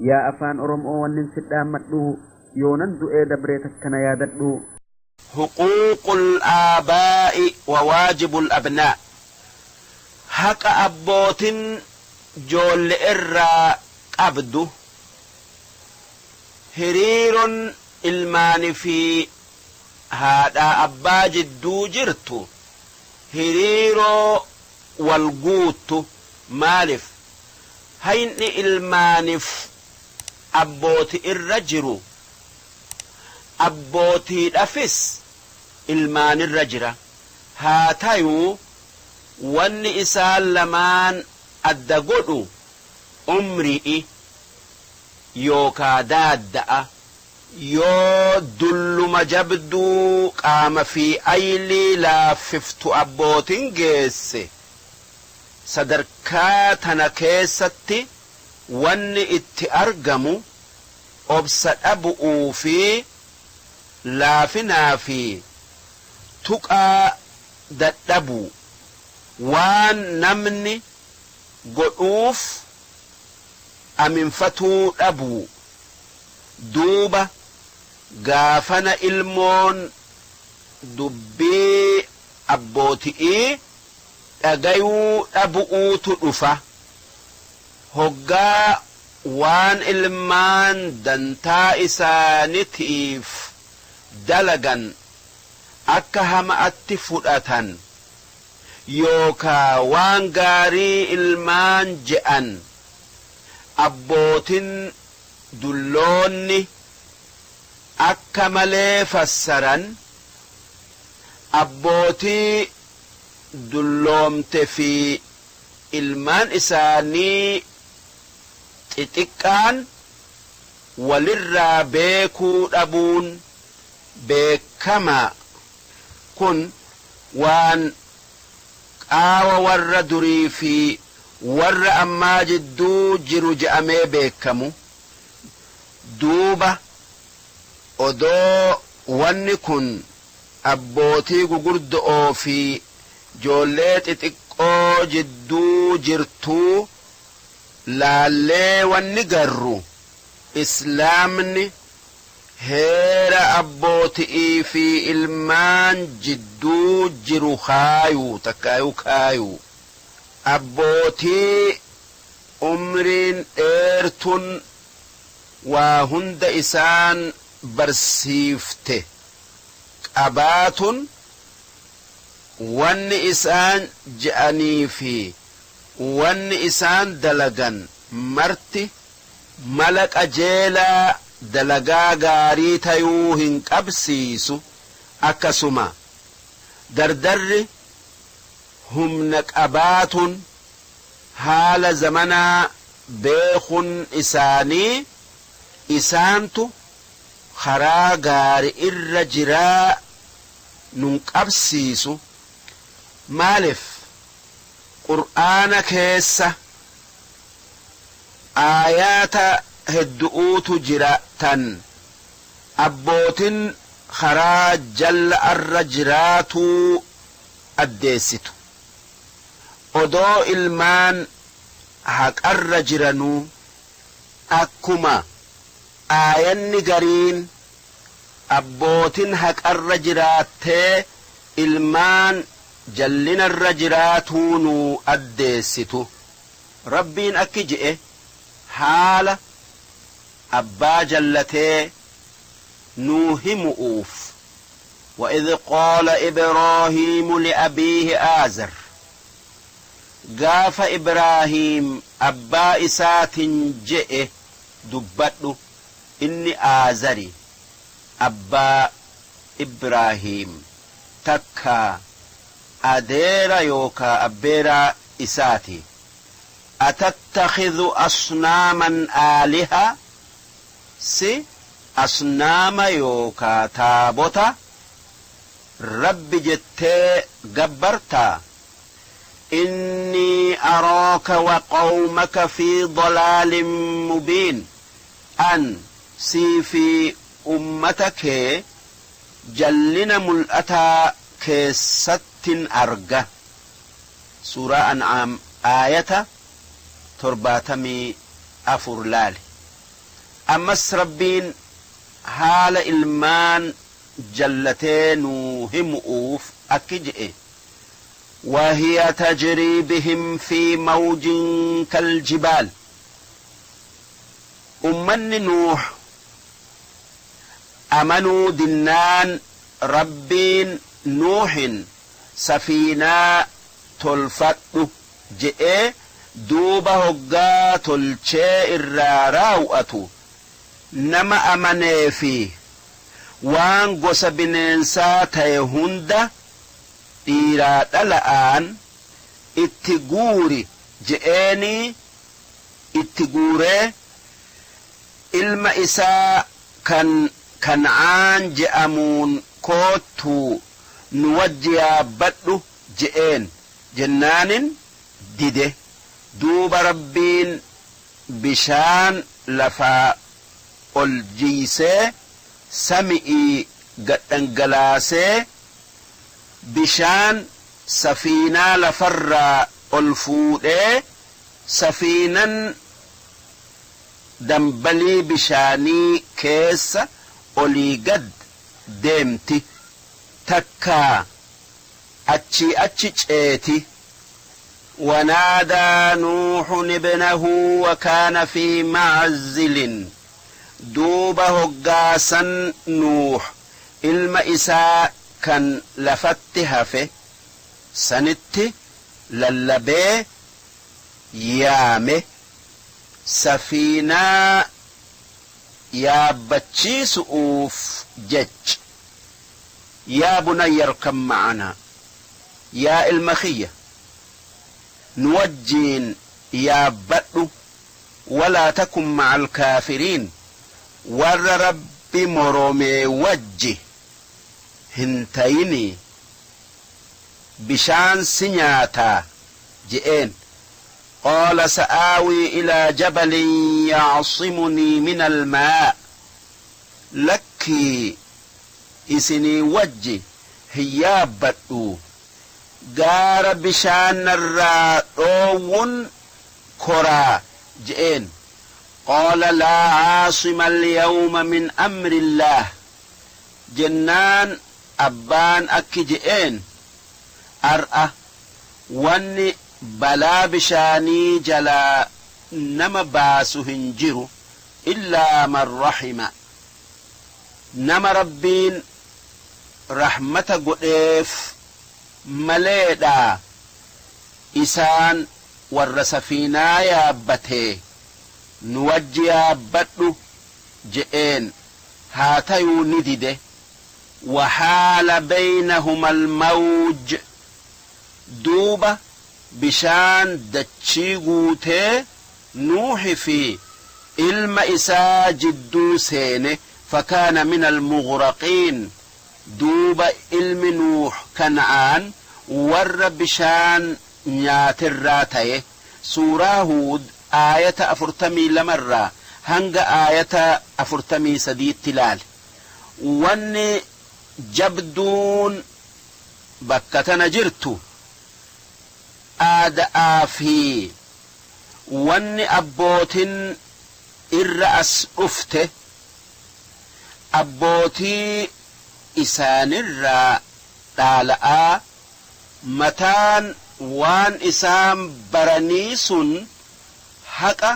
Yaa afaan Oromoo wannin si dhaammadhu yoonan du'ee dabree takkana yaadadhu. Huquuqul aabaa'i wa waajibul abnaa Haqa abbootin joolle'erraa qabdu Hiriiron ilmaani fi haadhaa abbaa jidduu jirtu hiriiroo wal guuttu maalif Hayn'i ilmaanif abbooti'irra jiru abbootiidhafis ilmaanirra jira haa tayuu wanni isaan lamaan adda godhu umri'i yookaa daadda'a yoo dulluma jabduu qaama fi aylii laaffiftu abbootin geesse Sadarkaa tana keessatti wanni itti argamu obsa dhabu'uu fi laafinaa fi tuqaa dadhabuu, waan namni godhuuf aminfatuu dhabuu, duuba gaafana ilmoon dubbii abbooti'ii dhagayuu dhabu'uutu dhufa. Hoggaa waan ilmaan dantaa isaanitiif dalagan akka hama'atti fudhatan, yookaa waan gaarii ilmaan je'an abbootin dulloonni akka malee fassaran, abbootii dulloomte fi ilmaan isaanii xixiqqaan walirraa beekuu dhabuun beekkamaa. Kun waan qaawa warra durii fi warra ammaa jidduu jiru je'amee beekkamu. Duuba odoo wanni kun abbootii gugurdo'oo fi joollee xixiqqoo jidduu jirtuu laallee wanni garru, islaamni heera abbooti'ii fi ilmaan jidduu jiru khaayuu takkaayuu kaayuu. Abbootii umriin dheertun waa hunda isaan barsiifte qabaatun wanni isaan je'anii fi wanni isaan dalagan marti mala qajeelaa dalagaa gaarii tayuu hin qabsiisu, akkasuma dardarri humna qabaatun haala zamanaa beekhun isaanii isaantu karaa gaari'irra jiraa nun qabsiisu, maalif qur'aana keessa aayaata heddu'uutu jira tan abbootin karaa jalla'arra jiraatuu addeessitu, odoo ilmaan haqarra jiranuu, akkuma aayanni gariin abbootin haqarra jiraattee ilmaan jallinarra jiraatuu nuu addeessitu. Rabbiin akki je'e haala abbaa jallatee nuu himu'uuf Wa'idh qaala ibraahiimu li'abiihi aazar Gaafa ibraahiim abbaa isaatin je'e dubbadhu inni aazari abbaa ibraahiim takkaa adeera yookaa abbeeraa isaati Atattakhidhu asnaaman aaliha Si asnaama yookaa taabota Rabbi jettee gabbartaa? Innii araaka wa qawmaka fii dalaalin mubiin An sii fi ummata kee jallina mul'ataa keessattin arga. Suuraa An'aam aayata 74 laali. Ammas Rabbiin haala ilmaan jallatee nuu himu'uuf akki je'e: وهي تجري بهم في موج كالجبال. Ummanni Nuuh amanuu dinnaan, Rabbiin Nuuhin safiinaa tolfadhu je'ee, duuba hoggaa tolchee irraa raaw'atu, nama amanee fi waan gosa bineensaa ta'e hunda dhiiraa dhala'aan itti guuri je'eenii itti guuree, ilma isaa kan Kancaan je'amuun koottuu nu wajji yaabbadhu je'een, jennaanin dide. Duuba Rabbiin bishaan lafaa ol jiysee, sami'ii gad dhangalaasee, bishaan safiinaa lafarraa ol fuudhee, safiinan dambalii bishaanii keessa olii gad deemti, takkaa achii achi ceeti. ونادى نوح ابنه وكان في معزل. Duuba hoggaa san Nuuh ilma isaa kan lafatti hafe sanitti lallabee yaame, safiinaa yaabbachiisu'uuf jech: يا بني اركب معنا, yaa ilma kiyya, nu wajjiin yaabbadhu, ولا تكن مع الكافرين, warra Rabbi moromee wajji hin tayinii, bishaan si nyaataa je'een. قال سآوي إلى جبل يعصمني من الماء. Lakkii, isinii wajji hin yaabbadhu, gaara bishaan narraa dhoowwun koraa je'een. قال لا عاصم اليوم من أمر الله. Jennaan abbaan akki je'een: ar'a wanni balaa bishaanii jalaa nama baasu hin jiru, إلا من رحم, nama Rabbiin rahmata godheef maleedha. Isaan warra safiinaa yaabbatee nu wajji yaabbadhu je'een, haa tayuu ni dide. وحال بينهما الموج. Duuba bishaan dachii guutee Nuuhi fi ilma isaa jidduu seene. فكان من المغرقين. Duuba ilmi Nuuh Kan'aan warra bishaan nyaatirraa ta'e. Suuraa Huud aayata 42rraa hanga aayata 43tti ilaale. Wanni jabduun bakka tana jirtu, aada'aa fi wanni abbootin irra as dhufte abbootii isaanirraa dhaala'aa, mataan waan isaan baranii sun haqa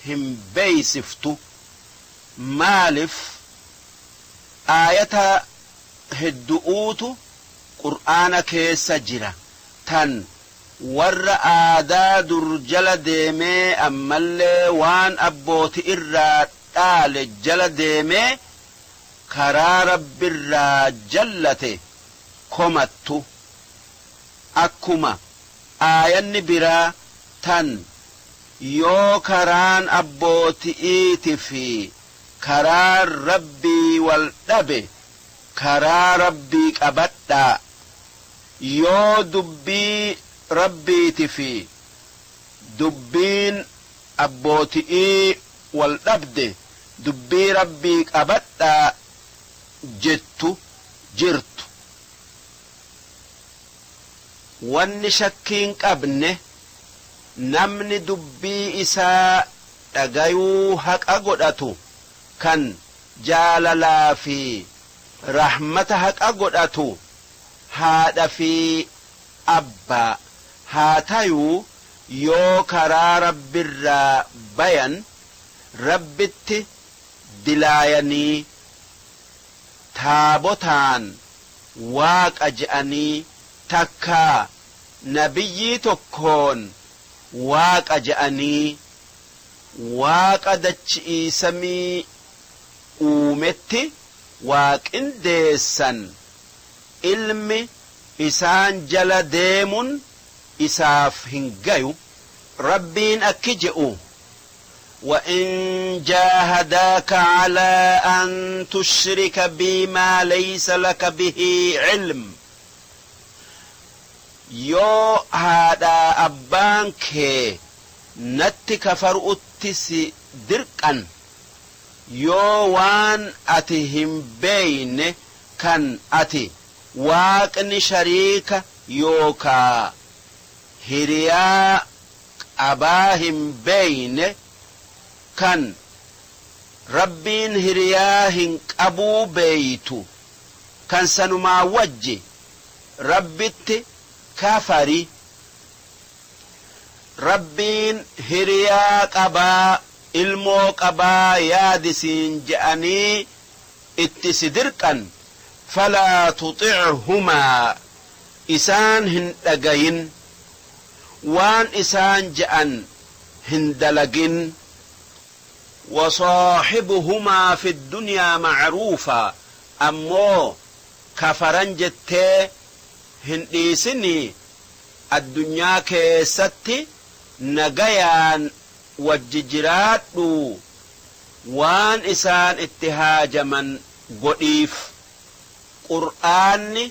hin beeysiftu. Maalif? Aayata heddu'uutu Qur'aana keessa jira tan warra aadaa dur jala deemee, ammallee waan abbooti irraa dhaale jala deemee karaa Rabbirraa jallate komattu, akkuma aayanni biraa tan yoo karaan abbooti'iiti fi karaan Rabbii wal dhabe, karaa Rabbii qabadhaa, yoo dubbii Rabbiiti fi dubbiin abbooti'ii wal dhabde, dubbii Rabbii qabadhaa jettu jirtu. Wanni shakkiin qabne, namni dubbii isaa dhagayuu haqa godhatu Kan jaalalaa fi rahmata haqa godhatu haadha fi abbaa haa tayuu yoo karaa Rabbirraa bayan, Rabbitti dilaayanii, taabotaan waaqa je'anii, takkaa nabiyyii tokkoon waaqa je'anii, Waaqa dachi'ii samii uumetti waa qindeessan, ilmi isaan jala deemun isaaf hin gayu. Rabbiin akki je'u, وَإِن جَاهَدَاكَ عَلَىٰ أَن تُشْرِكَ بِي مَا لَيْسَ لَكَ بِهِ عِلْمٌ. Yoo haadhaa abbaan kee natti kafaru'utti si dirqan, yoo waan ati hin beeyne kan ati Waaqni shariika yookaa hiriyaa qabaa hin beeyne, kan Rabbiin hiriyaa hin qabuu beeytu, kan sanumaa wajji Rabbitti kafari, Rabbiin hiriyaa qabaa, ilmoo qabaa yaadi siin je'anii itti si dirqan, falaa tuxi'humaa, isaan hin dhagayin, waan isaan je'an hin dalagin. Wasaahibuhumaa fiddunyaa ma'ruufaa, ammoo kafaran jettee hin dhiisinii addunyaa keessatti nagayaan wajji jiraadhuu waan isaan itti haajaman godhiif. Qur'aanni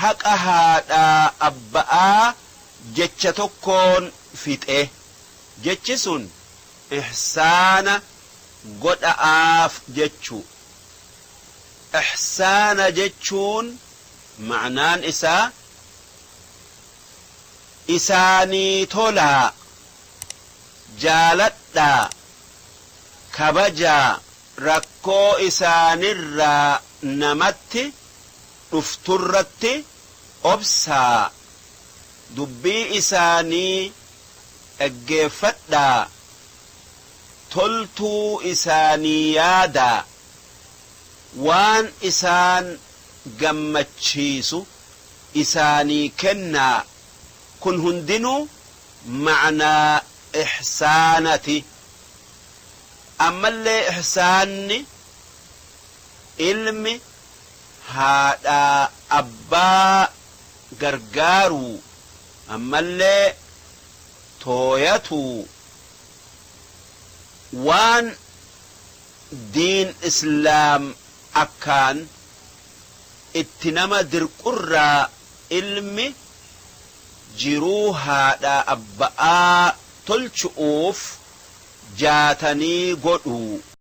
haqa haadhaa abba'aa jecha tokkoon fixe, jechi sun ihsaana godha'aaf jechu. Ihsaana jechuun ma'naan isaa isaanii tolaa, jaaladhaa, kabajaa, rakkoo isaanirraa namatti dhufturratti obsaa, dubbii isaanii dhaggeeffadhaa, toltuu isaanii yaadaa, waan isaan gammachiisu isaanii kennaa, kun hundinuu ma'naa ihsaanati. Ammallee ihsaanni ilmi haadhaa abbaa gargaaruu, ammallee tooyatuu, waan diin islaam akkaan itti nama dirqurraa ilmi jiruu haadhaa abba'aa tolchu'uuf jaatanii godhuu.